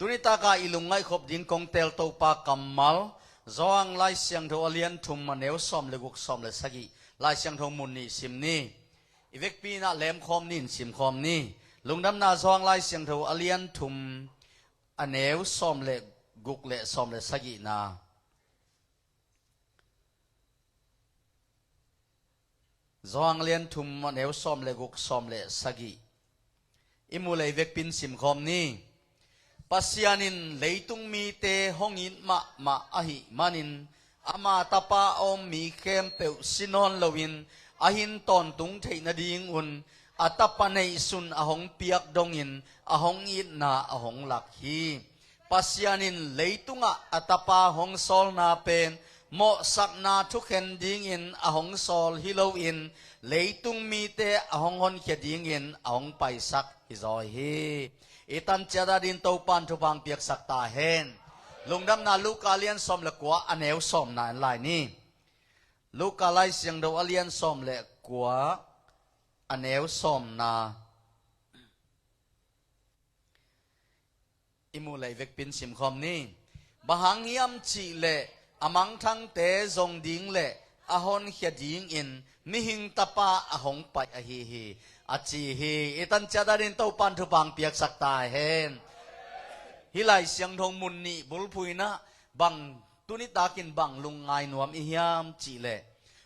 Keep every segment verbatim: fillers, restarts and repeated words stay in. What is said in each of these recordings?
Tuni taka i lungngaihkhop ding kong teel Topa kammal, Johan Lai Siangtho a lian thum a neu sawm le guk, sawm le sagih, Lai Siangtho mun nih sim ni. I vekpi in ah lemkhawm ni in simkhawm ni. Lungdamna Johan Lai Siangtho a lian thum a neu sawm le guk le sawm le sagihna. Johan lian thum a neu sawm le guk, sawm le sagih. I mu le i vekpi in simkhawm ni. Pasian in leitung mite hong it mahmah ahih manin ama Tapa a om mi khempeuh si nawn loin a hin tawntung theih nadingun a Tapa neihsun a hong piak dongin a hong itna a hong lak hi. Pasian in leitungah a Tapa hong sawlna pen mawhsakna thukhen dingin a hong sawl hi loin leitung mite a hong honkhia dingin a hong paisak hi zaw hi. I tanciat adingin Topan thupha piaksak ta hen. Lungdamna Luka lian sawm le kua a neu sawmna en lai ni. Luka Lai Siangtho a lian sawm le kua a neu sawmna. I mu le i vekpi in simkhawm ni. Bang hang hiam cih leh a mangthangte zong ding le a honkhia dingin mihing Tapa a hong pai ahi hi, a ci hi. I tanciat adingin Topan thupha piaksak ta hen. Hih Lai Siangtho mun nih bulphuh in ah bang tuni takin bang lungngai nuam i hiam cih leh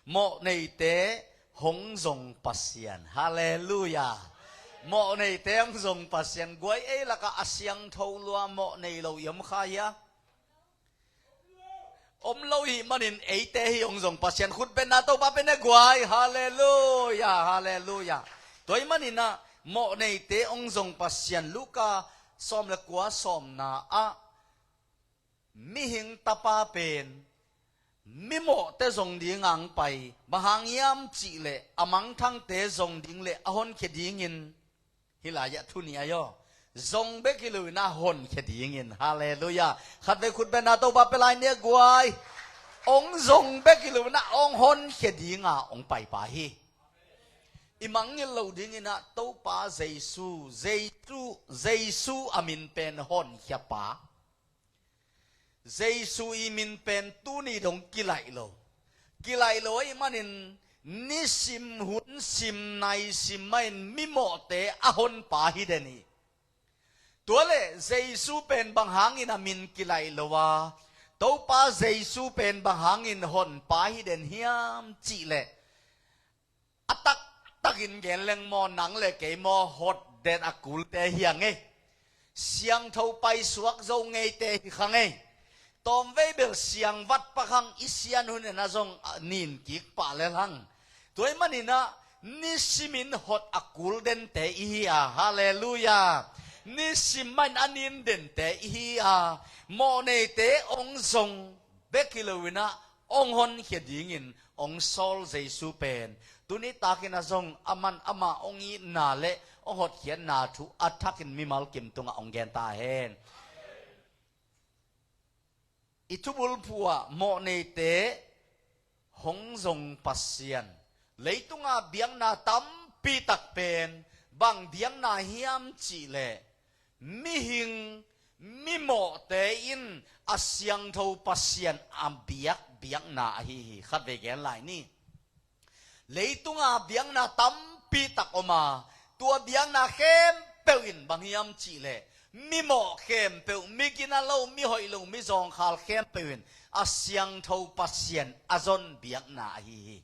mawhneite hong zong Pasian. Halleluia. Mawhneite hong zong Pasian. Guai, ei lakah a siangtho lua mawhnei lo i om kha hia? Om lo ahih manin eite hi hong zong Pasian. Khut beng na, Topa pen e guai. Halleluia, halleluia. Tua ahih manin ah mawhneite hong zong Pasian. Luka sawm le kua sawmna ah mihing Tapa pen mimawhte zong ding a hong pai, bang hang hiam cih leh a mangthangte zong ding le a honkhia dingin, hih lai-ah thu nih ahi aw, zong bek hi loin a honkhia dingin. Halleluia. Khatvei khut beng na, Topa pia lai ni e guai. Hong zong bek hi loin a hong honkhia dinga hong paipa hi. I mangngilh loh dingin ah Topa Jesu, Jesu, Jesu a min pen honkhiapa. Jesu i min pen tuni dong kilaih lo. Kilaih lo ahih manin nisim hun sim nai sim mahin mimawhte a honpa hi den hi. Tua leh Jesu pen bang hangin a min kilaih lo a, Topa Jesu pen bang hangin honpa hi den hiam cih leh, a taktakin gen leng maw, nang le kei maw, hot den a kulte hi hang ei. Siangtho paisuak zo ngeite hi khang ei. Tawmvei bel siangvat pak hang, i sian hun in a zong a nin kik pah lel hang. Tua ahih manin ah nisimin hot a kul dente i hi a. Halleluia. Nisim mahin a nin dente i hi a. Mawhneite hong zong bek hi loin ah hong honkhia dingin hong sawl Jesu pen tuni takin a zong aman ama hong itna le hong hotkhiatna thu a thakin mimal kim tungah hong gen ta hen. I thubulphuh ah mawhneite hong zong Pasian. Leitunga biakna tampi tak pen bang biakna hiam cih leh, mihing mimawhte in a siangtho Pasian a biak biakna ahi hi. Khatvei gen lai ni. Leitunga biakna tampi tak om a, tua biakna khempeuh in bang hiam cih leh, mimawh khempeuh, mi gina lo, mi hoih lo, mi zawngkhal khempeuh in a siangtho Pasian a zon biakna ahi hi.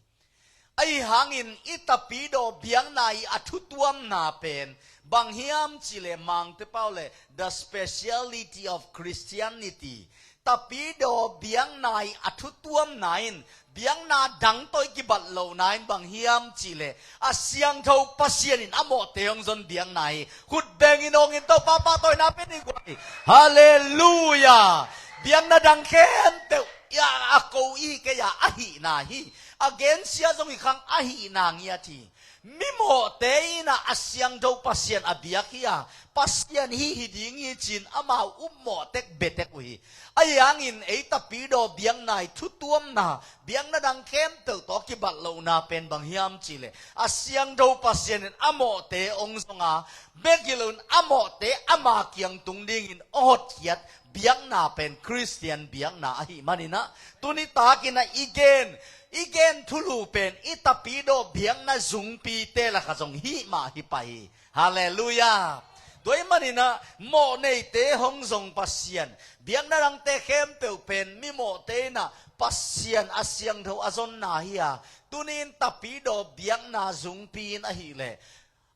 Ahi hangin i Tapidaw biakna i a thutuamna pen bang hiam cih leh, Mangte pau leh the speciality of Christianity, Tapidaw biakna i a thutuamna in biakna dang tawh i kibat lohna in bang hiam cih leh, a siangtho Pasian in a mawhte hong zon biakna hi. Khut bengin hong in, Topa pahtawina pia ni guai. Halleluia. Biakna dang khempeuh a ko i hi kei a, ahihna hi. A gensia zong hi khang, ahihna ngiat hi. Mimawhte in a siangtho Pasian a biak hi a, Pasian hih hi ding hi ci-in amau upmawh tek bia tek uh hi. Ahi hangin ei tapidaw biakna i thutuamna, biakna dang khempeuh tawh kibat lohna pen bang hiam cih leh a siangtho Pasian in a mawhte hong zong a, bek hi loin a mawhte ama kiang tung dingin hong hotkhiat biakna pen Khristian biakna ahih manin ah, tuni takin ah i gen, i gen thulu pen i tapidaw biakna zungpite lakah zong hih mah hi pah hi. Halleluiah. Tua ahih manin ah mawhneite hong zong Pasian, biakna dangte khempeuh pen mimawhte in ah Pasian a siangtho a zonna hi a, tuni-in tapidaw biakna zungpi in ahih leh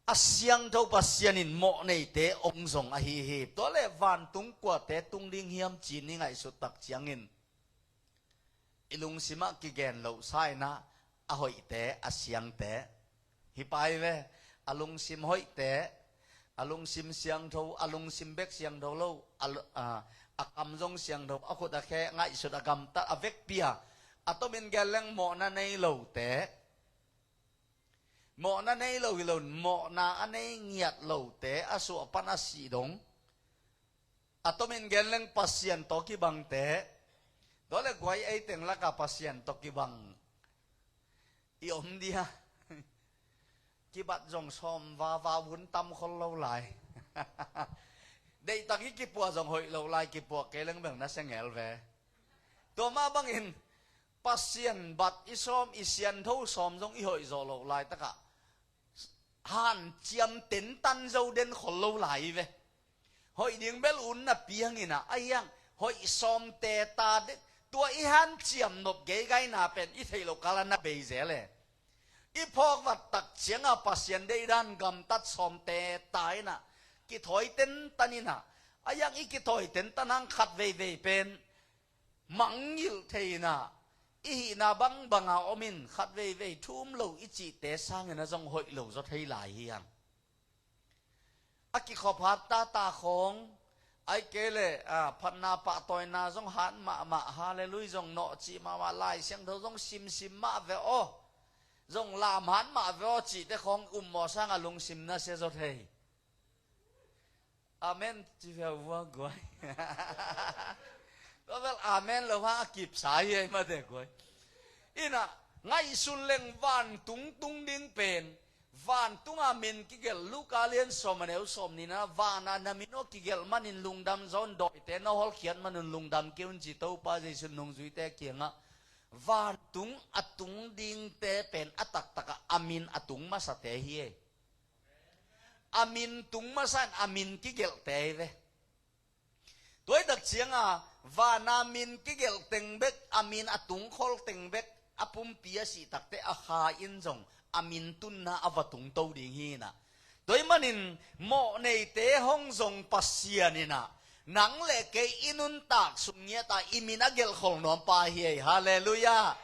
a siangtho Pasian in mawhneite hong zong ahi hi. Tua leh vantung kuate tung ding hiam ci-in i ngaihsut tak ciangin i lungsim ah kigen lohsa in ah, a hoihte, a siangte, hi pah hi ve. A lungsim hoihte, a lungsim siangtho, a lungsim bek siangtho lo, a lu-, a, a kam zong siangtho, a khut a khe, ngaihsut a gamtat, a vekpi a, a tomin gen leng mawhna nei lote, mawhna nei lo hi loin mawhna a nei ngiat lote, a suah pan a sih dong, a tomin gen leng Pasian tawh kibangte. Tua leh guai, ei teng lakah Pasian tawh kibang i om dia? Kibat zong sawm vava, hun tam khol lo lai. Deihtak i kipuah zong hoih lo lai, kipuah kei leng bel na sengel ve. Tua mah bangin Pasian bat i sawm, i siantho sawm zong i hoih zawh loh laitakah hanciam tentan zo den khol lo lai hi ve. Hoih ding bel un napi hangin ah, ahi hang hoih sawm teta de, tua i hanciam nop geigaina pen i theih loh kal ah na bei zel e. I phawk vat tak ciangah Pasian deihdan gamtat sawm teta in ah kithawi tentan in ah, ahi hang i kithawi tentan hang khat veivei pen mangngilh thei in ah, i hihna bangbang a om in khat veivei thu um lo i cihte sangin ah zong hoih lo zaw thei lai hi hang. A kikhop hat tata khawng, ahih kei leh, a, phatna pahtawina zong hat mahmah, halleluiah, zong nawhcih mahmah, Lai Siangtho zong simsim mah ve aw, zong lam hat mah ve aw cihte khawng um mawh sangah lungsim na sia zaw thei. Amen ci ve uh a guai. Tua bel amen lo hang a kipsa hi ei mate guai. In ah, ngaihsun leng vantung tung ding pen, vantung a min kigelh, Luka lian sawm a neu sawm nihna, van ah na min aw kigelh manin lungdam zaw un, dawite na hawlkhiat man un lungdam kei un ci Topa Jesu nungzuite kiangah. Vantung a tung dingte pen a taktak ah a min a tung masate hi ei. A min tung masa in a min kigelhte hi ve. Tua hi tak ciangah van a min kigelh teng bek, a min a tungkhol teng bek, a pumpi a sih takte a kha in zong a min tunna a va tungto ding hi in ah. Tua ahih manin mawhneite hong zong Pasian in ah, nang le kei i nuntak sung ngiat a i min a gelhkhol nuam pa hi ei. Halleluiah.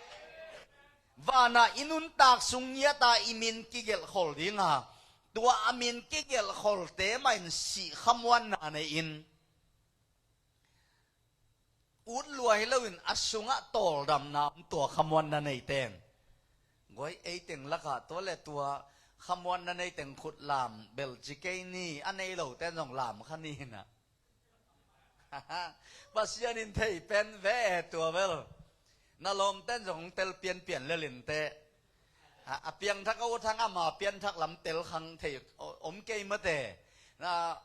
Van ah i nuntak sung ngiat a i min kigelhkhol ding a, tua a min kigelhkholte mah in sih khamuanna nei in, ut lua hi loin a sungah tawldamna om, tua khamuanna neite in. Guai, ei teng lakah tua le tua khamuanna neite in khut lam bel ci kei ni, a nei lote in zong lam kha ni in ah. Pasian in thei pen ve e tua bel. Na lawmte in zong tel pianpian lel inteh. A, a piangthak a ut hang ama pianthak lam tel khang thei o-, om kei mate. Na,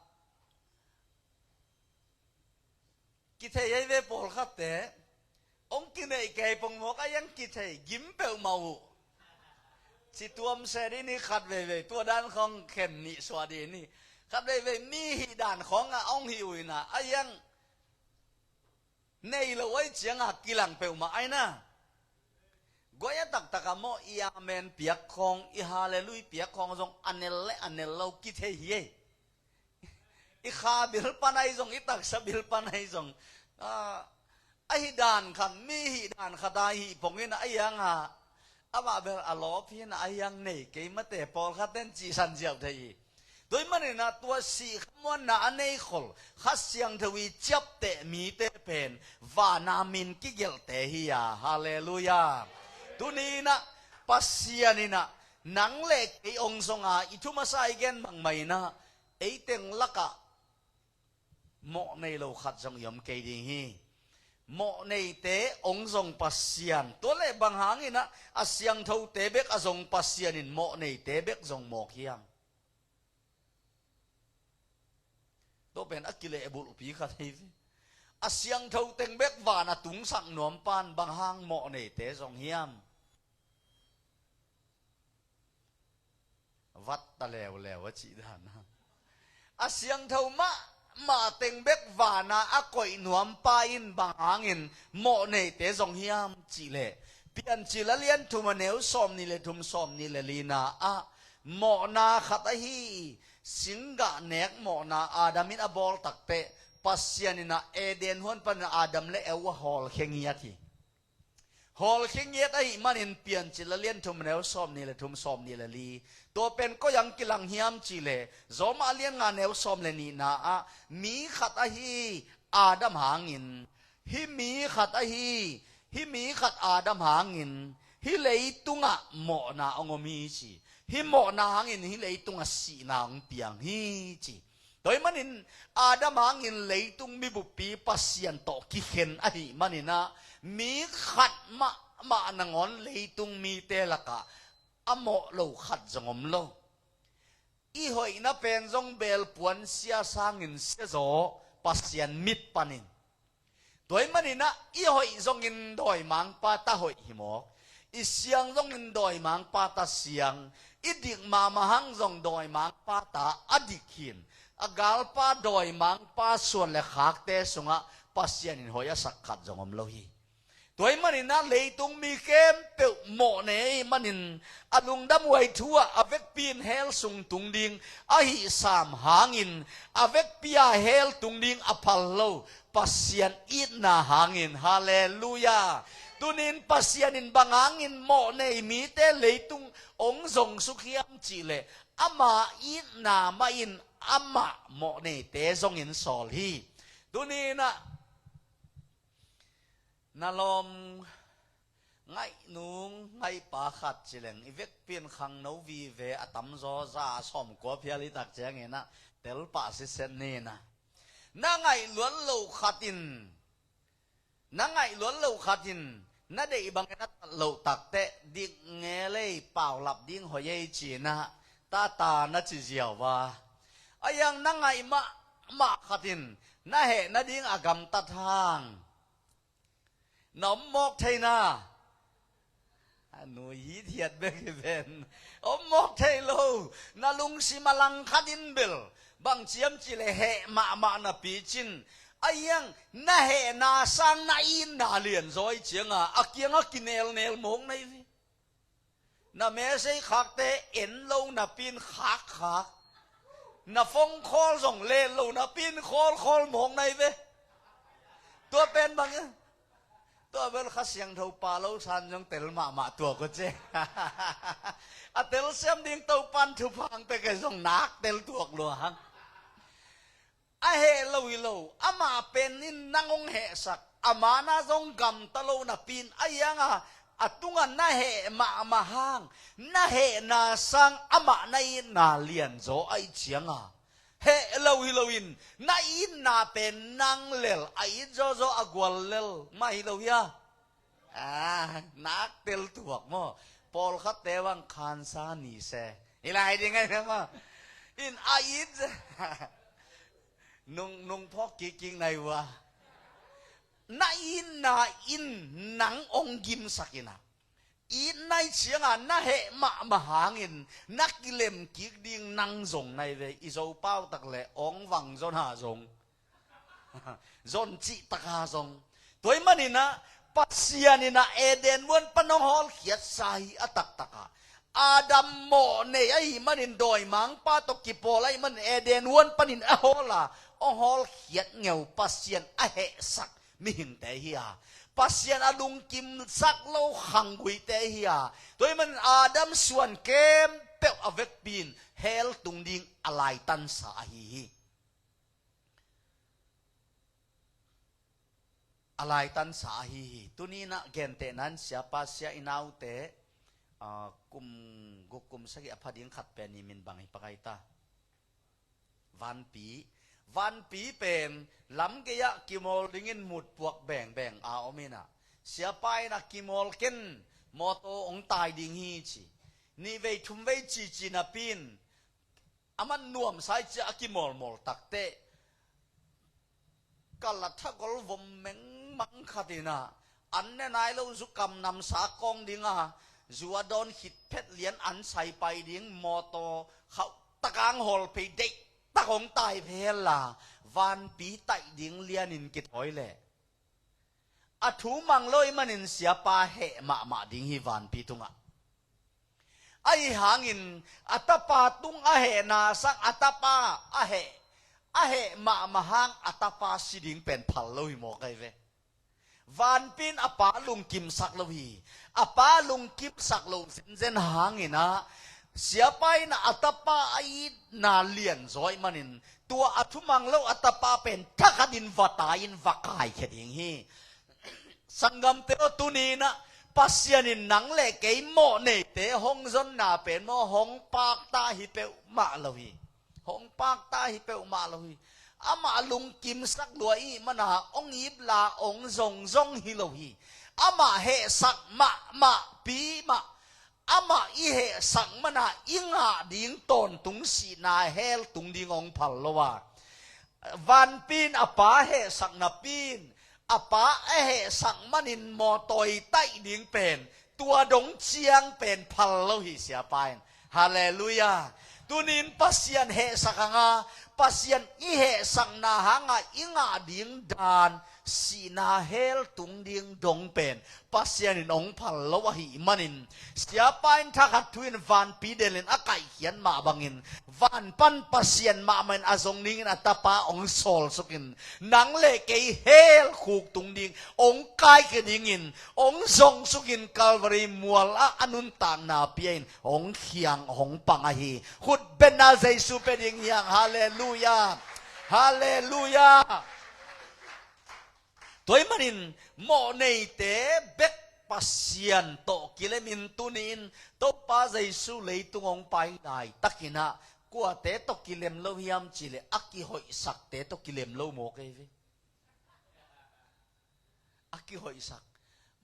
kithei ei ve pawlkhatte. Hong kineih kei pongmawk a, hih hang kithei gim peuhmah uh. Ci tuam se dih ni, khat veivei tua dan khawng khen nih suah dih ni. Khat veivei mi hih dan khawngah hong hih uh in ah, a hih hang nei lo ahih ciangah kilang peuhmah ai na. Guai, a taktak ah maw, i amen piak khawng, i halleluiah piak khawng zong a nel le a nel lo kithei hi ei. I kha bil pan ahi zong, i taksa bil pan ahi zong, a, ahi dan khat, mi hih dan khat a hih pong in a, ahi hang a, amah bel a lawp hi in a, ahi hang nei kei mate, pawlkhat ten cihsan ziau thei hi. Tua ahih manin a, tua sih khamuanna a nei khol, Kha Siangtho i ciapteh mite pen van a min kigelhte hi a, halleluiah. Tuni in a, Pasian in a, nang le kei hong zong a, i thu masa i gen bangmah in a, Ei teng lakah mawh nei lo khat zong i om kei ding hi. Mawh neite hong zong Pasian, tua leh bang hangin ah a siangthote bek a zong Pasian in mawh neite bek zong mawk hiam? Tua pen a kilehbulhpi khat hi ve. A siangtho teng bek van a tungsak nuam pan bang hang mawh neite zong hiam? Vat ta leuleu a cih dan a, a siangtho mahmah teng bek vana a koih nuampa in bang hangin mawh neite zong hiam cih leh, Piancil a lian thum a neu sawm nih le thum, sawm nih le lina ah, mawhna khat ahi singgah nek mawhna Adam in a bawl takteh, Pasian in ah Eden huan panin Adam le Eva hawlkhia ngiat hi. Hawlkhia ngiat ahih manin Piancil a lian thum a neu sawm nih le thum, sawm nih le li, tua pen koi ang kilang hiam cih leh, Rom a lian nga neu sawm le nihna ah, mi khat ahi Adam hangin, hih mi khat ahi, hih mi khat Adam hangin hih leitungah mawhna hong om hi ci. Hih mawhna hangin hih leitungah sihna hong piang hi ci. Tua ahih manin Adam hangin leitung mibuppi Pasian tawh kikhen ahih manin ah, mi khat mahmah nangawn leitung mite lakah a mawh lo khat zong om lo. I hoihna pen zong belpuan sia sangin siazaw Pasian mit panin. Tua ahih manin ah i hoih zongin dawimangpa ta hoih hi mawk. I siang zongin dawimangpa ta siang. I dik mahmah hang zong dawimangpa ta a dik hi in, a galpa dawimangpa suan le khakte sungah Pasian in hoih a sak khat zong om lo hi. Tua ahih manin ah leitung mi khempeuh mawh nei ahih manin, a lungdamhuai thu ah a vekpi in hell sung tung ding ahih sam hangin, a vekpi ah hell tung ding a phal lo Pasian itna hangin. Halleluiah. Tuni in Pasian in bang hangin mawh nei mite leitung hong zong suk hiam cih leh, ama itna mah in amah mawh neite zongin sawl hi. Tuni in ah na lawm ngaihnu ngaihpa khat ci leng, i vekpi in khangno vive a tamzaw za a sawmkua phial i tak ciangin ah tel pah siset ni in ah, na ngaih luat lo khat in, na ngaih luat lo khat in na deih bangin a tat loh takteh, dik nge lei, paulap ding hoih ei ci in ah tata na ci ziau a, a iang na ngaih mahmah khat in na heh nading a gamtat hang na om mawk thei na. A nui hithiat bek hi ven. Om mawk thei lo. Na lungsim a langkhat in bel bang ciam cih leh heh mahmah napi cin, a iang na hehna sang na itna lianzaw ahih cianga a kiangah kinelnel mawk na hi ve. Na message khakte en lo napi in khakkhak. Na phone call zong let lo napi in khawlkhawl mawk na hi ve. Tua pen bang e. Tua bel Kha Siangtho pa lo san zong tel mahmah tuak uh ce. A telsiam ding Topan thupha hong pia kei zong nak tel tuak lua hang. A heh lo hi lo, amah pen in nang hong hehsak, ama na zong gamta lo napi in, a ianga a tungah na heh mahmah hang, na hehna sang amah na itna lianzaw ahih cianga, heh lo hi loin na itna pen nang lel a it zawzaw a gual lel mah hi lo hia? Ah, nak tel tuak maw? Pawlkhatte bang khansa ni se. Hi lai ding ahi ve maw? In a it nung, nung phawk kikkik na hi uh a. Na itna in nang hong gimsak in a, itna ahih cianga na heh mahmah hangin na kilem kik ding nang zong na hi ve. I Zo pau tak leh hong vang zon ha zong. Zon cih taka zong. Tua ahih manin ah, Pasian in ah Eden huan pan hong hawlkhiatsa hi a taktaka. Adam mawh nei ahih manin, dawimangpa tawh kipawl ahih manin Eden huan panin a hawla, hong hawlkhiat ngeu Pasian a hehsak mihingte hi a. Pasian a lungkimsak lo khangguite hi a. Tua ahih manin Adam suan khempeuh a vekpi in hell tung ding a laitansa ahi hi. A laitansa ahi hi. Tuni in ah gentehna in siapa sia i naute, ah, kum guk kum sagih a pha ding khat pen i min bang hi pakai ta. Vanpi, vanpi pen lam gei-ah kimawl dingin mutpuak bengbeng a om inah, siapa inah kimawl ken, mawtaw hong tai ding hi ci. Nihvei thumvei cici napi-in, a man nuamsa i ci a kimawlmawl takteh, kal a thagol vom mengmang khat inah, an ne nai lo zu kam namsa kawng dinga, zu a dawn khit phet lian an sai pai ding mawtaw khauh taka hong hawl phei deihtak hong tai phei hela, vanpi taih ding lianin kithawi leh, a thu mang lo ahih manin siapa heh mahmah ding hi vanpi tungah. Ahi hangin a tapa tung a heh nasak, a tapa a heh, a heh mahmah hang a tapa si ding pen phal lo hi mawk ahi ve. Vanpi in a pa lungkimsak lo hi. A pa lungkimsak lo zenzen hangin ah, siapa in a tapa a itna lian zaw ahih manin, tua a thumang lo a tapa pen thakhatin va tai-in va kaikhia ding hi. Sanggamte aw, tuni inah Pasian in nang le kei mawh neite hong zonna pen maw, hong pakta hi peuhmah lo hi. Hong pakta hi peuhmah lo hi. Amah lungkimsak lua ahih mana hong ipla, hong zongzong hi lo hi. Amah hehsak mahmahpi mah, amah i hehsak mana i ngah ding tawntung sihna hell tung ding hong phal lo a, vanpi in a pa hehsak napi-in, a pa a hehsak manin mawtaw taih ding pen, tua dong ciang pen phal lo hi siapa in. Halleluiah. Tuni in Pasian hehsak hanga, Pasian i hehsakna hanga i ngah ding dan, sihna hell tung ding dong pen Pasian in hong phal lo ahih manin, siapa in thakhat thu-in vanpi delin a kaikhiat mah bangin, van pan Pasian mahmah in a zong dingin a tapa hong sawlsukin, nang le kei hell khuk tung ding hong kaikhia dingin, hong zongsukin Calvary mual ah a nuntakna pia-in hong khiang hong pang ahi. Khut betna Jesu pia ding hi hang. Halleluiah. Halleluiah. Tua ahih manin mawh neite bek Pasian tawh kilemin tuni-in Topa Jesu leitung hong pai laitakin ah, kuate tawh kilem lo hiam cihleh, a kihoihsakte tawh kilem lo mawk ahi ve. A kihoihsak,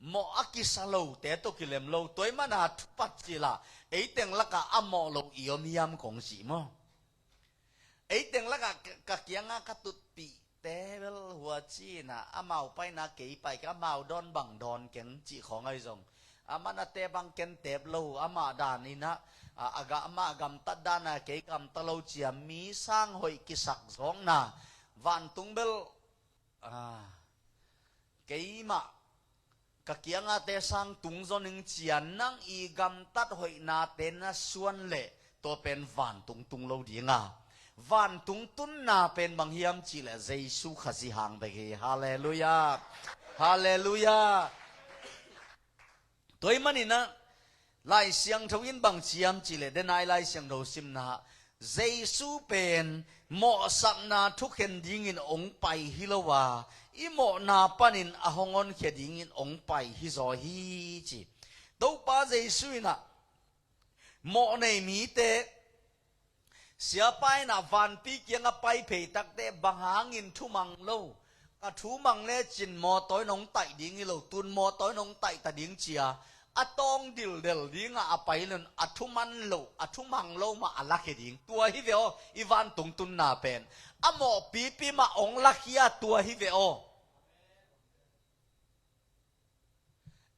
mawh a kisa lote tawh kilem lo. Tua ahih mana thupat cil ah, ei teng lakah a mawh lo i om hiam kong cih maw? Ei teng lakah ka, ka kianga ka tutpihte bel huaci inah, amau paina kei pai keng, amau dawn bang dawn keng cih khawng ahi zong, a manate bang ken tep lo, amah dan inah, a, a ga, amah gamtat dana kei gamta lo ci-a, mi sang hoih kisak zawkna, vantung bel, a, keimah ka kiangate sang tungzaw ning ci-a, nang i gamtat hoihnate na suan leh, tua pen vantung tung lo dinga, vantung tunna pen bang hiam cihleh, Jesu Khazih hang bek hi. Halleluiah. Halleluiah. Tua ahih manin ah, Lai Siangtho in bang ci hiam cihleh, denai Lai Siangtho simna ah, Jesu pen mawhsakna thukhen dingin hong pai hi lo a, i mawhna panin a hong honkhia dingin hong pai hi zaw hi ci. Topa Jesu in ah, mawh nei mite, siapa in ah vanpi kiangah pai phei takteh, bang hangin thumang lo? Ka thumang lecin mawtaw in hong taih ding hi lo, tun mawtaw in hong taih ta ding ci-a, a tawng dildel dingah a pai lo-in, a thuman lo, a thumang lo mah a lakhia ding. Tua hi ve aw, i vantung tunna pen. A mawhpipi mah hong lakhia, tua hi ve aw.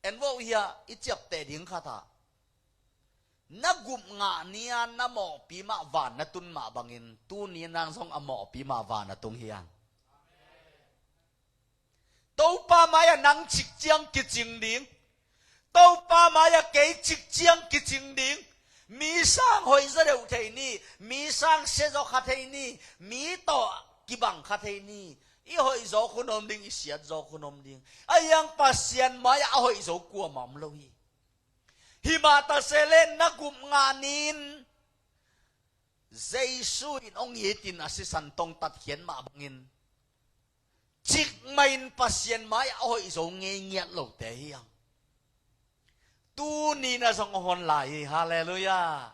En vo hia, i ciapteh ding khat ah, na gup ngah ni-a na mawhpi mah van na tun mah bangin, tuni nang zong a mawhpi mah van a tung hi hang. Topa mai-ah nang cik ciang kicing ding. Topa mai-ah kei cik ciang kicing ding. Mi sang hoih zaw deuh thei ni, mi sang sia zaw kha thei ni, mi tawh kibang kha thei ni. I hoih zawk hun om ding, i siat zawk hun om ding. Ahi hang Pasian mai-ah a hoih zo kuamah om lo hi. Hi mah ta se leh na gup ngah ni-in, Jesu in hong itin a sisan tawh hong tatkhiat mah bangin, cikmah in Pasian mai-ah a hoih zo ngei ngiat lote hi hang. Tuni na zong a hon lai hi. Halleluiah.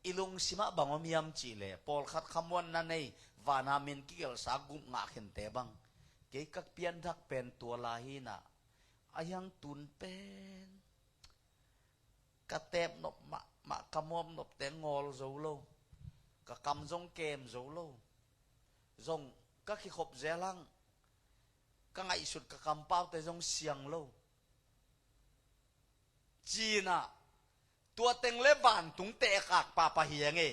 I lungsimah bang om hiam cihleh, pawlkhat khamuanna nei, vana min kigelhsa gup ngah khente bang, kei ka pianthak pen tua lai hi na, a hiang tun pen ka tep nop mahmah, ka muap nopte ngawl zo lo, ka kam zong kem zo lo, zong ka kikhop zel hang, ka ngaihsut ka kampaute zong siang lo. Cina, tua teng le vantung tehkak pahpah hi eng e.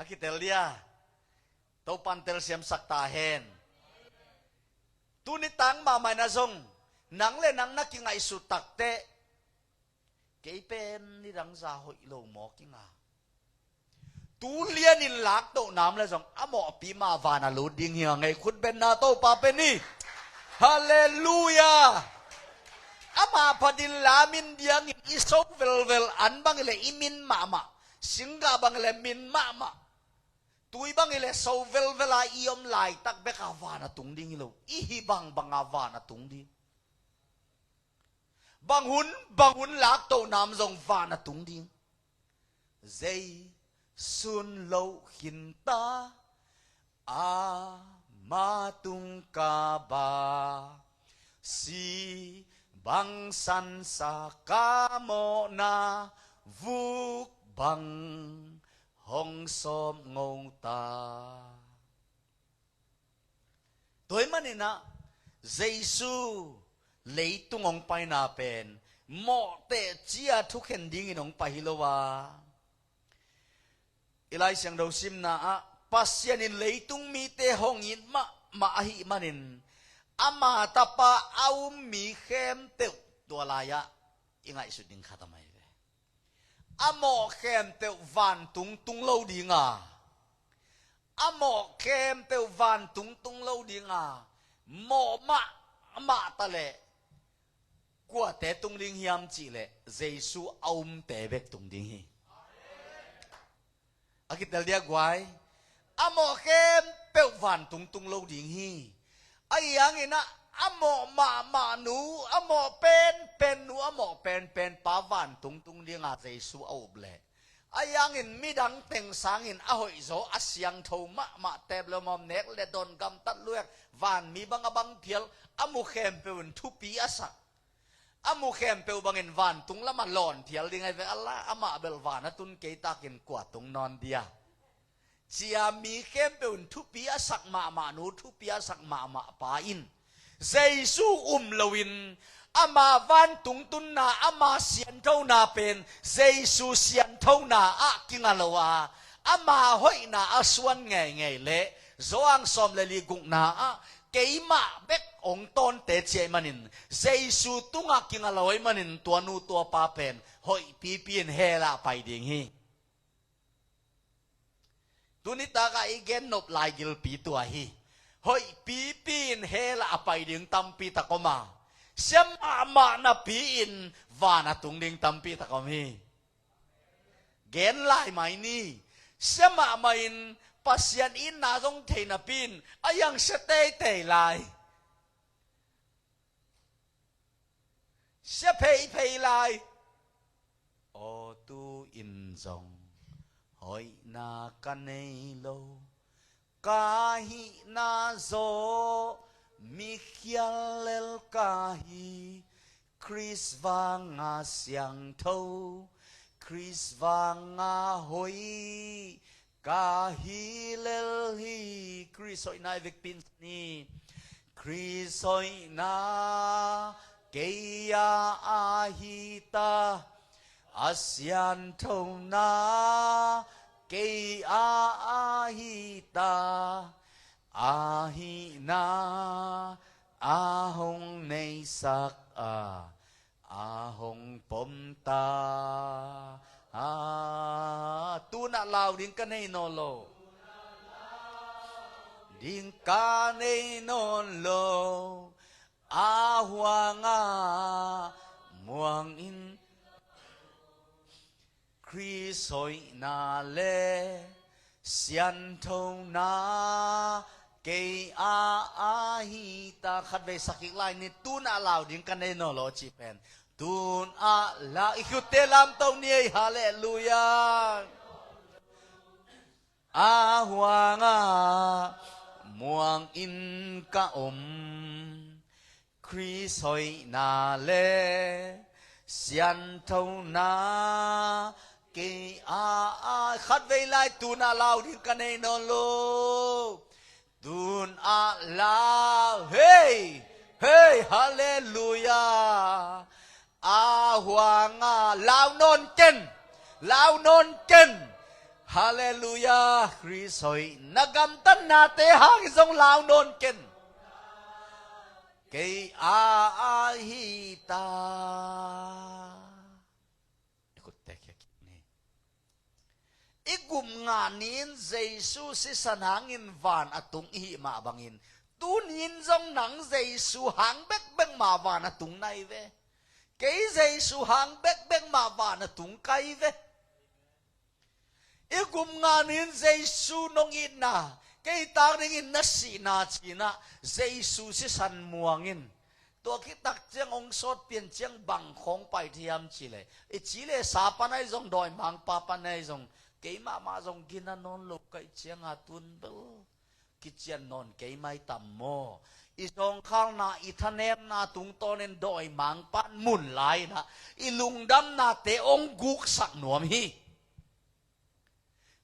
A kitel dia, Topan telsiamsak ta hen. Tuni tang mahmah in a zong, nang le nang na kingaihsut takteh, kei pen nidang za hoih lo maw kinga. Tu lianin laktoh nam le zong a mawhpi mah vana lut ding hi a ngei khut benna Topa pen hi. Halleluia. Amah phatin la min diangin i so velvel an bang hileh i min mahmah. Singgah bang hileh min mahmah. Tui bang hileh so velvel a i om laitak beka vana tung ding hi lo. I hi bangbanga vana tung ding. Bang hun, bang hun laktoh nam zong vana tung ding. Zeisun loh khinta ama tungkaba, si bangsansa ka mawhna vuk bang hong sawp ngota. Tua ahih maninah Jesu leitung hong paina pen mawhteh cia thukhen dingin hong pai hi lo a, i Lai Siangtho simna ah Pasian in leitung mite hong it mahmah ahih manin ama tapa a um mi khempeuh tua lai-ah i ngaihsut ding khat a mai ve. A mawh khempeuh vantung tung lo dinga, a mawh khempeuh vantung tung lo dinga, mawh mahmah taleh kuate tung ding hiam cihleh Jesu a umte bek tung ding hi. A kitel dia guai. A mawh khempeuh vantung tung lo ding hi. Ahi hanginah a mawh mahmah nu, a mawh penpen nu, a mawh penpen pa vantung tung dinga Jesu a up leh, ahi hangin midang teng sangin a hoihzaw, a siangtho mahmah, tep le mawm, nek le dawn, gamtat luek, vanmi bang a bang phial, a mu khempeuh in thupi a sak, a mu khempeuh bangin vantung lamah lawn phial ding ahi ve. Allah, amah bel van a tun kei takin kua tung nawn dia, cia mi khempeuh in thupi a sak mahmah nu, thupi a sak mahmah pa in Jesu um loin ama vantung tunna, ama sianthona pen Jesu sianthona ah kinga lo a, ama hoihna a suan ngeingei leh Johan sawm le li gukna ah keimah bek hong tawnte ci ahih manin Jesu tungah kinga lo ahih manin tua nu tua pa pen hoihpipi in hell ah pai ding hi. Tuni takah i gennop lai gilpi tua hi. Hoihpipi in hell ah a pai ding tampi tak om a, sia mahmah napi in van a tung ding tampi tak om hi. Gen lai mai ni. Sia mahmah in Pasian itna zong thei napi in a hiang sia teitei lai. Sia pheiphei lai. Aw, tu-in zong hoihna ka nei lo, ka hihna zaw mikhial lel ka hi. Khrist vanga siangtho, Khrist vanga hoih ka hi lel hi. Khrist hoihna i vekpi in ni. Khrist hoihna kei a ahi ta, a sianthona kei a ahi ta, a hihna a hong neisak a, a hong pom ta. A, tunah lau ding ka nei nawn lo. Ding ka nei nawn lo. A huanga muang in Khrist hoihna le sianthona kei a ahi ta. Khatvei sak kik lai ni. Tunah lau ding ka nei nawn lo cih pen Tun a la i khutte lamto ni ei, halleluiah. A huanga muang in ka om, Khrist hoihna le sianthona kei a, a khatvei lai tun a lau ding ka nei nawn lo. Tun a lau, hei, hei, halleluiah. A huanga lau nawn ken, lau nawn ken. Halleluiah, Khrist hoih na gamtatnate hang zong lau nawn ken. Kei a ahi ta. I khutte khia kik ni. I gum nga ni-in Jesu sisan hangin van a tung i hih mah bangin, tuni-in zong nang Jesu hang bekbek mah van a tung na hi ve. Kei Jesu hang bekbek mah van a tung ka hi ve. I gum nga ni-in Jesu nong itna, kei tak dingin na sihna cinah Jesu sisan muang in. Tua khit tak ciang hong sawt pian ciang bang khawng pai thiam cih leh, i cih leh sa pan ahi zong, dawimangpa pan ahi zong, keimah mah zong gina nawn lo ka hih cianga tun bel kician nawn kei mai tam maw? I zawngkhalna, i thanemna tungtawnin dawimangpa'n mun lai-inah i lungdamnate hong guksak nuam hi.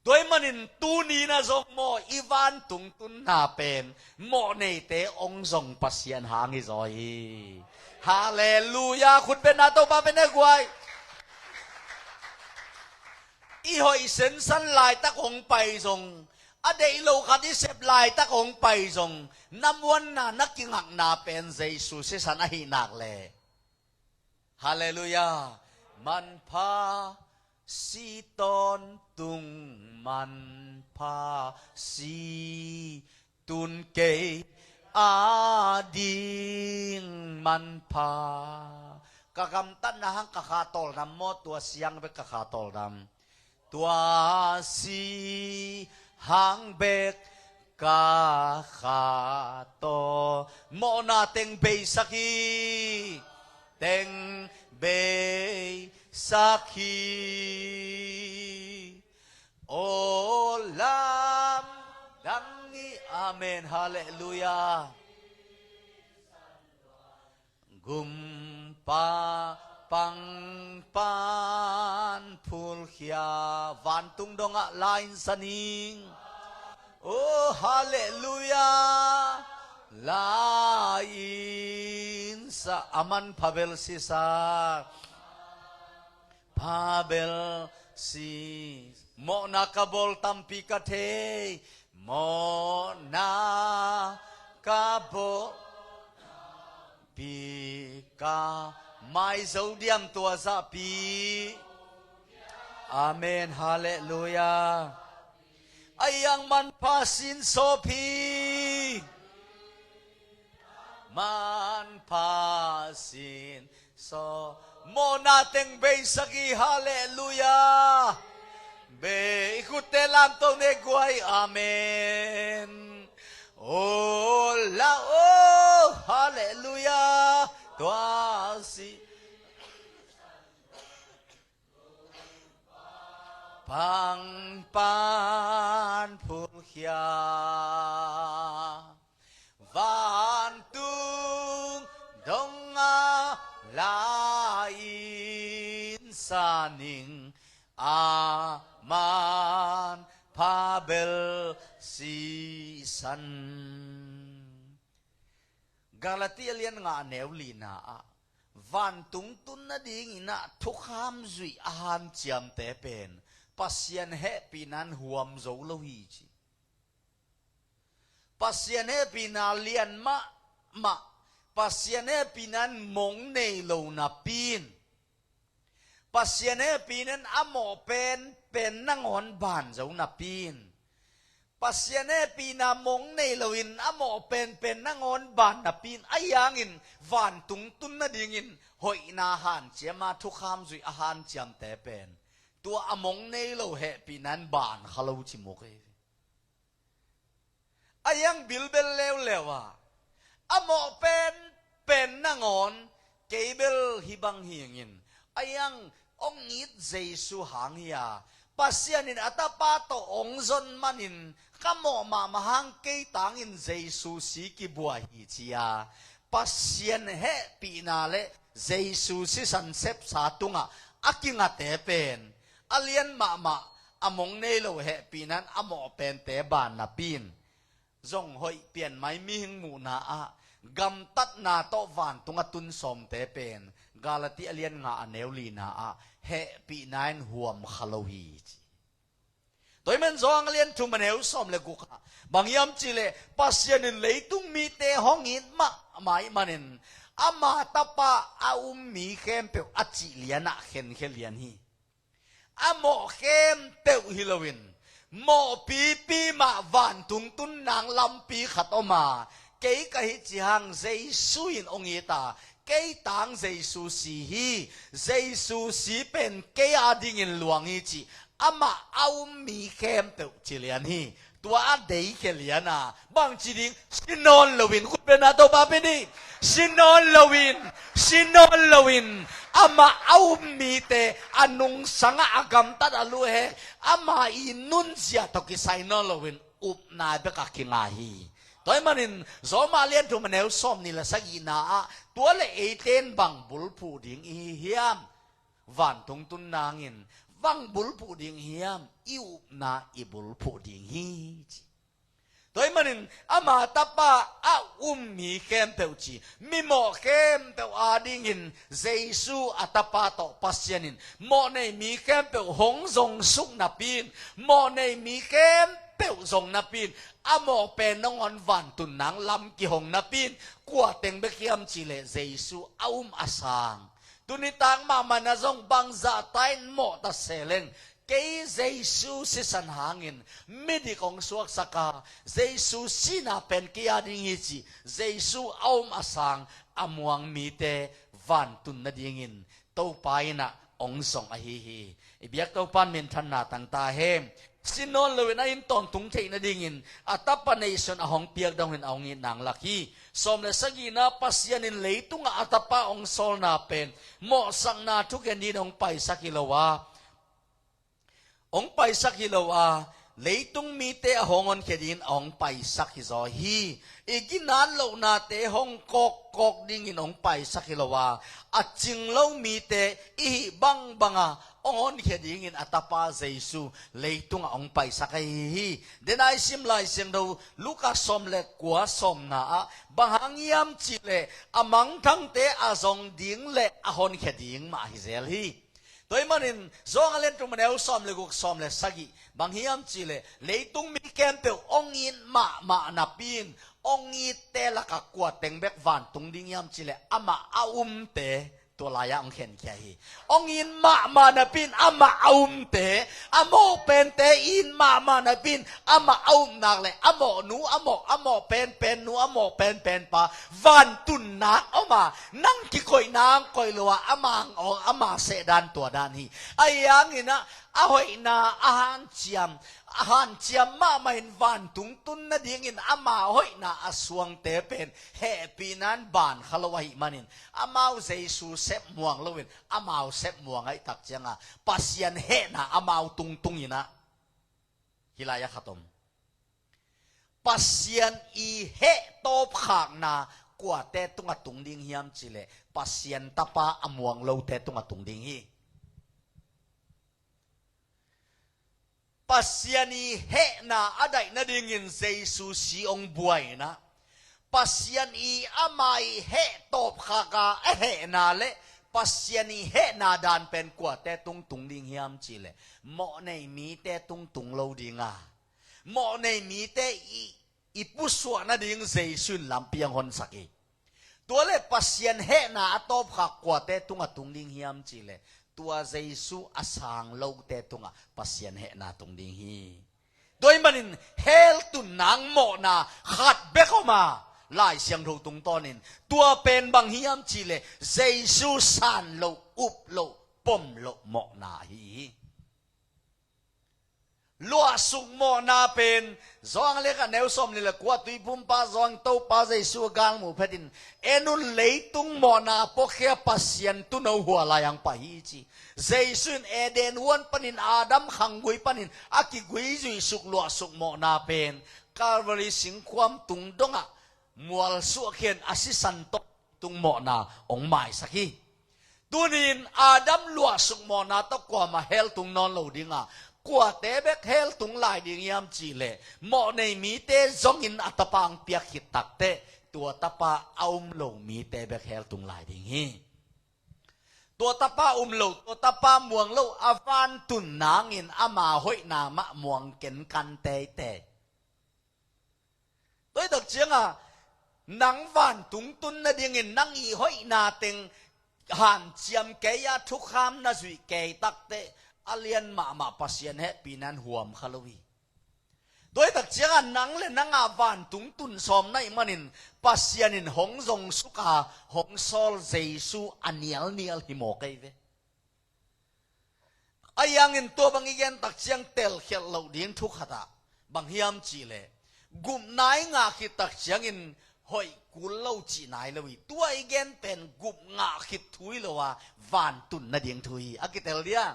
Tua ahih manin tuni-in ah zong maw, i vantung tunna pen mawhneite hong zong Pasian hang hi zaw hi. Halleluiah. Khut bengna Topa beng e guai. I hoih sensan laitak hong pai zong, a deih lo khat i sep laitak hong pai zong, na muanna, na kingakna pen Jesu sisan ahih nak leh, halleluiah. Manpha si tawntung, manpha si tun kei ading manpha. Ka gamtatna hang ka kha tawldam maw, tua siang bek ka kha tawldam. Tua si hang bek ka kha taw. Mawhna teng beisak hi. Teng beisak hi. Aw lamdang hi. Amen. Halleluiah. Gumpa pangpan phulkhia, vantung dongah la-in sa ning. Oh, halleluiah. La-in sa, a manpha bel sisa. Pha bel si. Mawhna ka bawl tampi ka thei. Mawhna ka bawl pi ka mai zo diam tua zahpi. Amen. Halleluiah. A iang manpha sin sawpi. Manpha sin so. Mawhna teng beisak hi. Halleluiah. Bei i khutte lamto ne guai. Amen. Oh la oh, halleluiah. Tua si pangpan phulkhia. Vantung dongah la-in sa ning. A manpha bel sisan. Galatia lian nga a neu lina ah, vantung tun nadingin ah thukham zuih a hanciamte pen Pasian hehpihna in huam zo lo hi ci. Pasian hehpihna lian mahmah, Pasian hehpihna in mong nei lo napi in, Pasian hehpihna in a mawh penpen nangawn ban zo napi in, Pasian hehpihna mong nei loin a mawh penpen nangawn ban napi in, a hiangin vantung tun nadingin hoihna hanciam a thukham zuih a hanciamte pen tua a mong nei lo hehpihna in ban kha lo ci muk hi. A hiang bilbel leuleu a, a mawh penpen nangawn Kei bel hih bang hi ing in, a iang hong it Jesu hang hi a, Pasian in a tapa tawh hong zon manin ka mawh mahmah hang kei tangin Jesu si kibuai hi ci a, Pasian hehpihna le Jesu sisan sepsa tungah a kingate pen a lian mahmah, a mong nei lo hehpihna in a mawh pente ban napi in zong hoih pian mai mihing muhna ah gamtatna tawh vantung a tun sawmte pen Galati a lian nga a neu lina ah hehpihna in huam kha lo hi ci. Tua ahih man Johan a lian thum a neu sawm le guk ah bang hiam cih leh Pasian in leitung mite hong it mahmah ahih manin ama tapa a um mi khempeuh a cih lian ah khenkhia lian hi. A mawh khempeuh hi loin mawhpipi mah vantung tun nang lampi khat om a, kei ka hih ci hang Jesu in hong it a, kei tang Jesu si hi. Jesu si pen kei adingin luang hi cih amah a um mi khempeuh ci lian hi. Tua a deikhia lian a bangci ding, si nawn loin, khut bengna Topa pia ni. Si nawn loin, si nawn loin amah a um mite a nungsang ah a gamtat a luhek ama i nunzia tawh kisai nawn loin upna bek a kinga hi. Tua ahih manin Roma lian thum a neu sawmnih le sagihna ah tua le eite in bang bulphuh ding i hi hiam? Vantung tun nangin bang bulphuh ding hiam? I upna i bulphuh ding hi ci. Tua ahih manin ama tapa a um mi khempeuh ci, mimawh khempeuh adingin Jesu a tapa tawh Pasian in mawh nei mi khempeuh hong zongsuk napi in, mawh nei mi khempeuh zong napi in, a mawh pen nangawn vantun nang lam kihong napi in, kua teng bek hiam cih leh Jesu a um a sang. Tuni tak mahmah na zong bangzah ta in mawh ta se leng, kei Jesu sisan hangin midik hong suaksak a, Jesu sihna pen kei ading hi cih Jesu a um a sang a muang mite vantun nadingin Topa in ah hong zong ahi hi. I biak Topa in minthanna tang ta hen. Si nawn loin a in tawntung theih nadingin a tapa neihsun a hong piak dongin a hong it nang lak hi. Sawm le sagihna, Pasian in leitungah a tapa hong sawlna pen mawhsakna thugen dingin hong paisak hi lo a, hong paisak hi lo a, leitung mite a hong honkhia dingin a hong paisak hi zaw hi. I ginat lohnate hong kawkkawk dingin hong paisak hi lo a, a cing lo mite i hih bangbang a hong honkhia dingin a tapa Jesu leitungah hong paisak ahi hi. Denai sim Lai Siangtho Luka sawm le kua sawmna ah bang hang hiam cih leh a mangthangte a zong ding le a honkhia ding mah hi zel hi. Tua ahih manin Johan a lian thum a neu sawm le guk, sawm le sagih bang hiam cih leh leitung mi khempeuh hong it mahmah napi in hong itte lakah kua teng bek vantung ding hiam cih leh amah a umte tua lai-ah hong khenkhia hi. Hong it mahmah napi in amah a umte, a mawh pente it mahmah napi in amah a um nak leh a mawh nu a mawh, a mawh penpen nu a mawh penpen pa vantun nak om a, nang kikoihna hong koih lo a, ama hong awng, ama sehdan tua dan hi. Ahi hangin ah a hoihna a hanciam, a hanciam mahmah in vantung tun nadingin ama hoihna a suangte pen hehpihna in ban kha lo ahih manin amau Jesu sep muang loin amau sep muang ahih tak cianga Pasian hehna amau tungtung in ah hih lai-ah khat om. Pasian i heh tawpkhakna kuate tungah tung ding hiam cih leh Pasian tapa a muang lote tungah tung ding hi. Pasian i hehna a daih nadingin Jesu si hong buai in ah Pasian i ama i heh tawpkhak a a hehna le Pasian i hehna dan pen kuate tung tung ding hiam cih leh mawh nei mite tung tung lo ding a, mawh nei mite i, i pusuah nading Jesu in lampi hong honsak hi. Tua le Pasian hehna a tawpkhak kuate tungah tung ding hiam cih leh tua Jesu a sang lote tungah Pasian hehna tung ding hi. Tua ahih manin hell tun nang mawhna khat bek om a, Lai Siangtho tungtawnin tua pen bang hiam cih leh Jesu san loh, up loh, pom loh mawhna ahi hi. Luahsuk mawhna pen Johan le khat neu sawm li le kua, Tuiphumpa Johan Topa Jesu a galmuh phetin, en un, leitung mawhna puakhia Pasian tuuno hua lai-ang pai hi ci. Jesu in Eden huan panin Adam khanggui panin a kiguizuisuk luahsuk mawhna pen Calvary singkhuam tung dongah mualsuahkhian a sisan tawh tung mawhna hong maisak hi. Tunin Adam luahsuk mawhna tawh kuamah hell tung nawn lo dinga, kuate bek hell tung lai ding hiam cihleh, mawhnei mite zongin a tapa hong piak khit takteh, tua tapa a um lo mite bek hell tung lai ding hi. Tua tapa um lo, tua tapa muang lo, a vantun nangin ama hoihna mah muang kenkan teitei. Tua hi tak cianga, nang vantung tun nadingin nang i hoihna teng hanciam kei a, thukham na zuih kei takteh, a lian mahmah Pasian hehpihna in huam kha lo hi. Tua hi tak cianga nang le nanga vantung tun sawm na hih manin Pasian in hong zong suk a, hong sawl Jesu a nialnial hi maw kei ve. Ahi hangin tua bang i gen tak ciang telkhialh loh ding thu khatah bang hiam cihleh, gupna i ngah khit tak ciangin hoih kul lo cih nai lo hi. Tua i gen pen gup ngah khit thu hi lo a, vantun nading thu hi. A kitel dia?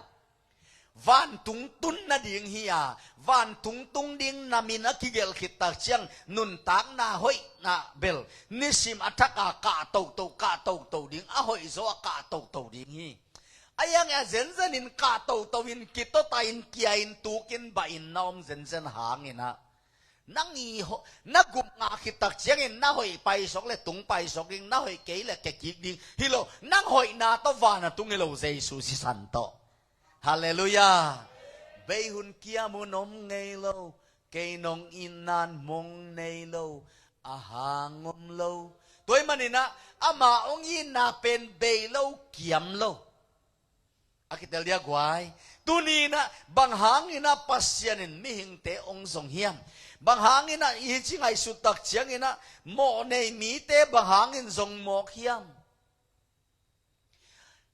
Vantung tun nading hi a, vantung tung ding namin a kigelh khit tak ciang nuntakna hoihna bel nisim a thaka kah toto, kah toto ding, a hoih zaw a kah toto ding hi. Ahi hangin a zenzenin kah toto in, kitota in, kia in, tukin, bah in na om zenzen hangin ah, nang i ho-, na gup ngah khit tak ciangin na hoih paisawk le tung paisawk ding, na hoih kei le kia kik ding hi lo, nang hoihna tawh van a tung hi lo, Jesu sisan tawh. Halleluiah. Bei hun kiam hun om ngei lo, kei nong itna in mong nei lo, a hang om lo. Tua ahih manin ah ama hong itna pen bei lo, kiam lo. A kitel dia guai? Tuni in ah bang hangin ah Pasian in mihingte hong zong hiam? Bang hangin ah i ci ngaihsut tak ciangin ah mawhnei mite bang hangin zong mawk hiam?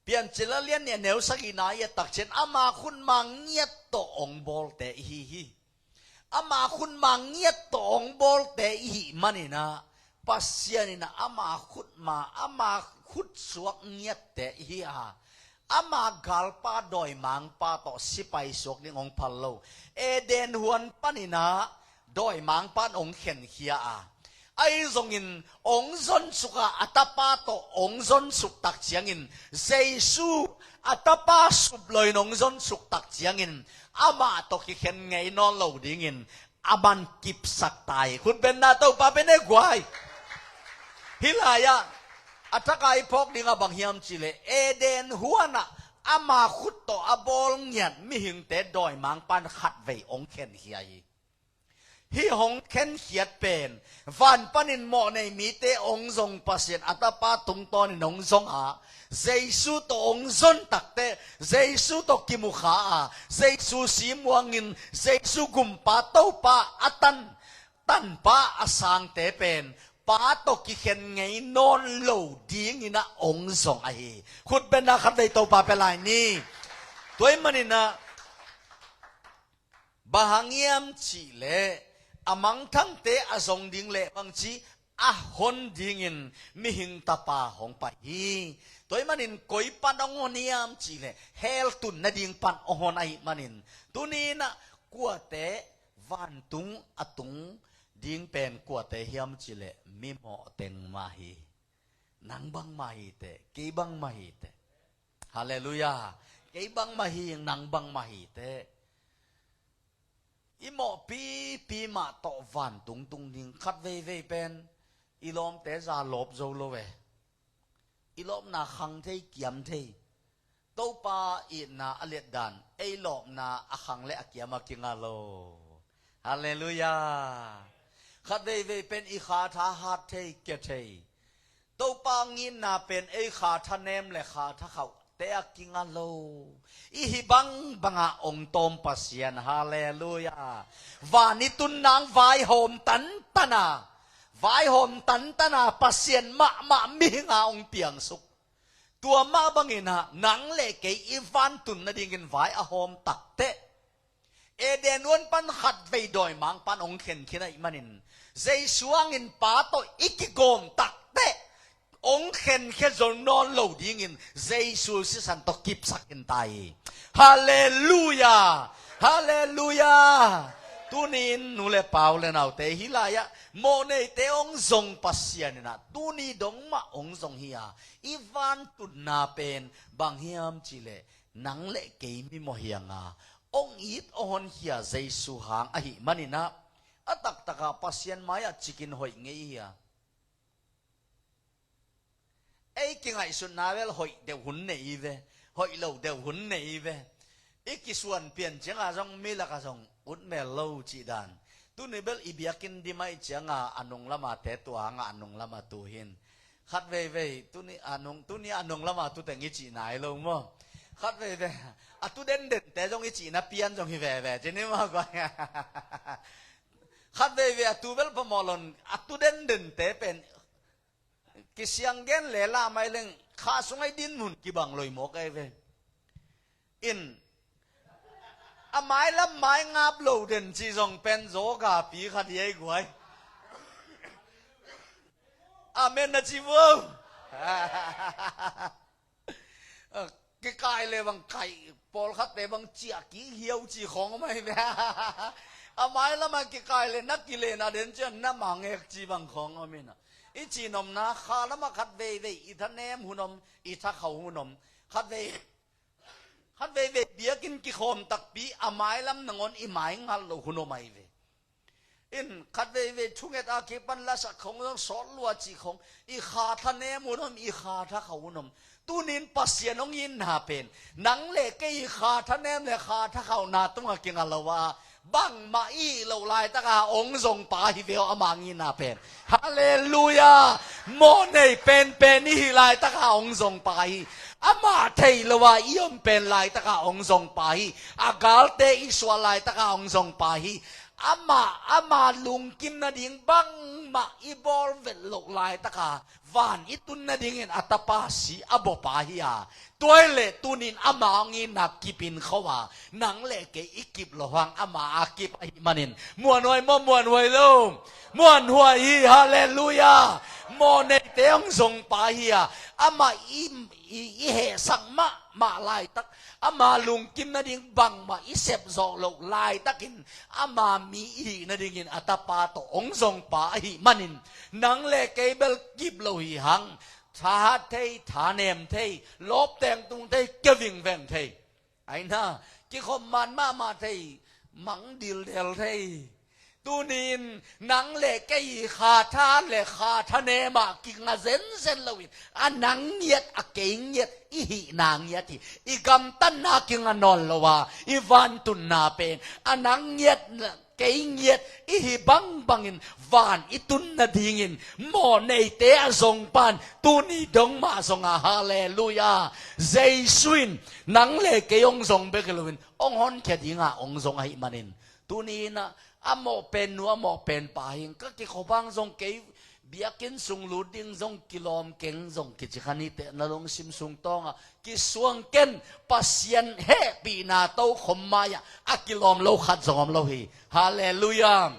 Piancil a lian nih a neu sagihna i et tak ciang, ama khutma ngiat tawh hong bawlte i hi hi. Ama khutma ngiat tawh hong bawlte i hih manin ah, Pasian in ah ama khutma, ama khutsuak ngiatte i hi a, ama galpa dawimangpa tawh sipai suak ding hong phal lo. Eden huan panin ah dawimangpa in hong khenkhia a, ahi zongin hong zonsuk a, a tapa tawh hong zonsuk tak ciangin, Jesu a tapa sup loin hong zonsuk tak ciangin, amah tawh kikhen ngei nawn lo dingin a man kipsak ta hi. Khut beng na, Topa beng e guai. Hih lai-ah a thak a i phawk ding ah bang hiam cihleh, Eden huan ah ama khut tawh a bawl ngiat mihingte dawimangpa in khatvei hong khenkhia hi. Hih hong khenkhiat pen, van panin mawhnei mite hong zong Pasian a tapa tungtawnin hong zong a, Jesu tawh hong zon takteh, Jesu tawh kimukha a, Jesu simuangin, Jesu gumpa Topa a tan, tanpa a sangte pen Pa tawh kikhen ngei nawn lo dingin ah hong zong ahi. Khut beng na, khatvei Topa pia lai ni. Tua ahih manin ah bang hang hiam cihleh, a mangthangte a zong ding leh bangci a hon dingin mihing tapa hong pai hi. Tua ahih manin koi pan hong hon hiam cihleh, hell tun nading pan hong hon ahih manin, tuni in ah kuate vantung a tung ding pen kuate hiam cihleh, mimawh teng mah hi. Nang bangmah hi teh, kei bangmah hi teh. Halleluiah. Kei bangmah hi, nang bangmah hi teh. I mawhpipi mah tawh vantung tung ding, khat veivei pen i lawmte za lawp zo lo e. I lawpna khang thei, kiam thei. Topa itna a liatdan, ei lawpna a khang le a kiam a kinga lo. Halleluiah. Khat veivei pen i kha tha hat thei, kia thei. Topa hong itna pen ei kha tha nem le kha tha khauhte a kinga lo. I hih bangbang a hong tawm Pasian, halleluiah. Van i tun nang vaihawm tantan a, vaihawm tantan a Pasian mahmah mihing a hong piangsuk. Tua mah bangin ah nang le kei i vantun nadingin vai a hawm takteh, Eden huan pan khatvei dawimang pan hong khen khin ahih manin, Jesu hangin Pa tawh i kigawm takteh hong khenkhia zo nawn lo dingin Jesu sisan tawh kipsak in ta hi. Halleluia! Halleluia! Tuni-in nu le pa, u le naute, hih lai-ah mawhneite hong zong Pasian in ah tuni dong mah hong zong hi a, i vantunna pen bang hiam cih leh nang le kei mimawh hi a, hong it hong honkhia Jesu hang ahih manin ah, a taktak ah Pasian mai-ah cikin hoih ngei hi a. Ei kingaihsutna bel hoih deuh hun nei ve, hoih lo deuh hun nei ve. I kisuan pian ciangah zong mi lakah zong ut mel lo cih dan. Tuni bel i biakinn dim ahih ciangah a nung lamah te, tua hangah a nung lamah tu hi in. Khat veivei tuni a nung, tuni a nung lamah tu teng i cihna hi lo maw? Khat veivei a tu dendente zong i cihna pian zong hi veve ci ni maw guai? Khat veivei a tu bel phamawh lo in, a tu dendente pen kisiang gen le lah mai leng, kha sungah i dinmun kibang lo hi mawk ei ve. In, a mailam mai ngap lo den cih zong pen zaw gapi khat hi ei guai. Amen na ci vo. Kikai le bang kai, pawlkhatte bang ciah kik hiau ci khawng om ahi ve. A mailam ah kikai le na kilen a den ciang na mangek ci bang khawng om in ah. I cihnopna, kha lamah khat veivei i thanem hun om, i thakhauh hun om. Khat vei, khat veivei biakinn kikhawm takpi a mailam nangawn i mai ngal lo hun om ahi ve. In, khat veivei thunget a kipan lasak khawng zong sawt lua cih khawng, i kha thanem hun om, i kha thakhauh hun om. Tunin Pasian hong itna pen nang le kei i kha thanem le kha thakhauhna tungah kinga lo a, bangmah i hih loh laitakah hong zong pa hi ve aw, amah hong itna pen. Halleluia! Mawhnei penpen i hih laitakah hong zong pa hi. Amah thei lo a i om pen laitakah hong zong pa hi. A galte i suah laitakah hong zong pa hi. Amah, ama lungkim nading bangmah i bawl vet loh laitaka van i tun nadingin a tapa si a bawpa hi a. Tua hi leh tunin ama hong itna kip in kho a, nang le kei i kip loh hang ama a kip ahih manin, muanhuai maw, muanhuai lo? Muanhuai hi. Halleluia. Mawhneite hong zong pa hi a, amah i, i, i hehsak mahmah laitak, ama lungkim nading bangmah i sep zawh loh laitakin, ama mi i hih nadingin a tapa tawh hong zong pa ahih manin, nang le kei bel kip lo hi hang. Thahat thei, thanem thei, lawp tengtung thei, kia vingveng thei. Aina, kikhop man mahmah thei, mang dildel thei. Tunin nang le kei i kha tha le kha thanem ah kinga zenzen loin, a nang ngiat a kei ngiat i hihna ngiat hi. I gamtatna kinga nawn lo a, i vantunna pen a nang ngiat, kei ngiat i hih bangbangin van i tun nadingin mawhneite a zong pan tuni dong mah zong a, halleluia. Jesu in nang le kei hong zong bek hi loin hong honkhia dinga hong zong ahih manin, tuni in ah, a mawh pen nu, a mawh pen pa hi ing. Ka kikhop hang zong kei, biakinn sung lut ding zong kilawm keng zong kici kha ni teh, na lungsim sung tawngah kisuang ken. Pasian hehpihna tokhom mai-ah a kilawm lo khat zong om lo hi. Halleluia.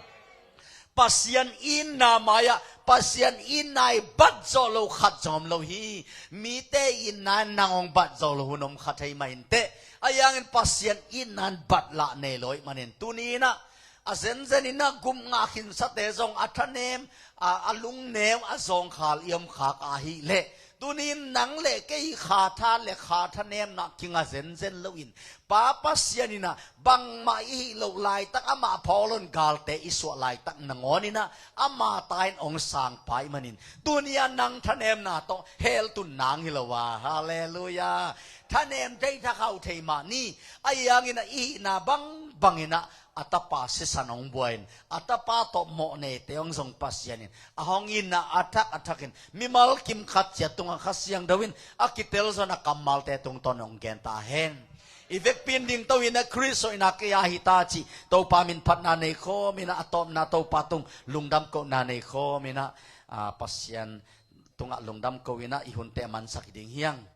Pasian itna mai-ah, Pasian itna i bat zawh lo khat zong om lo hi. Mite itna in nang hong bat zawh lo hun om kha thei mah inteh. Ahi hangin Pasian itna in bat lah nei lo ahih manin, tuni in ah, a zenzen in ah gupngah khinsate zong a thanem, a, a lungneu, a zawngkhal i om khak ahih leh, tunin nang le kei i kha tha le kha thanemna kinga zenzen loin, Pa Pasian in ah bangmah i hih loh laitak, amah phawl hon galte i suah laitak nangawn in ah, ama ta in hong sang pa ahih manin, tuni a nang thanemna tawh hell tun nang hi lo a, halleluia. Thanem thei, thakhauh thei mah ni. Ahi hangin ah i hihna bangbang in ah a tapa sisan hong buai in, a tapa tawh mawhneite hong zong Pasian in, a hong itna a thak a thakin, mimal kim khat ciat tungah Kha Siangtho in a kitelzawhna kammalte tungtawn hong gen ta hen. I vekpi in dingto in ah Khrist hoihna kei a hi ta cih Topa min phatna nei khawm in ah, a tawpna Topa tung lungdam kohna nei khawm in ah, a, Pasian tungah lungdam ko in ah i hunte a mansak hi ding hi hang.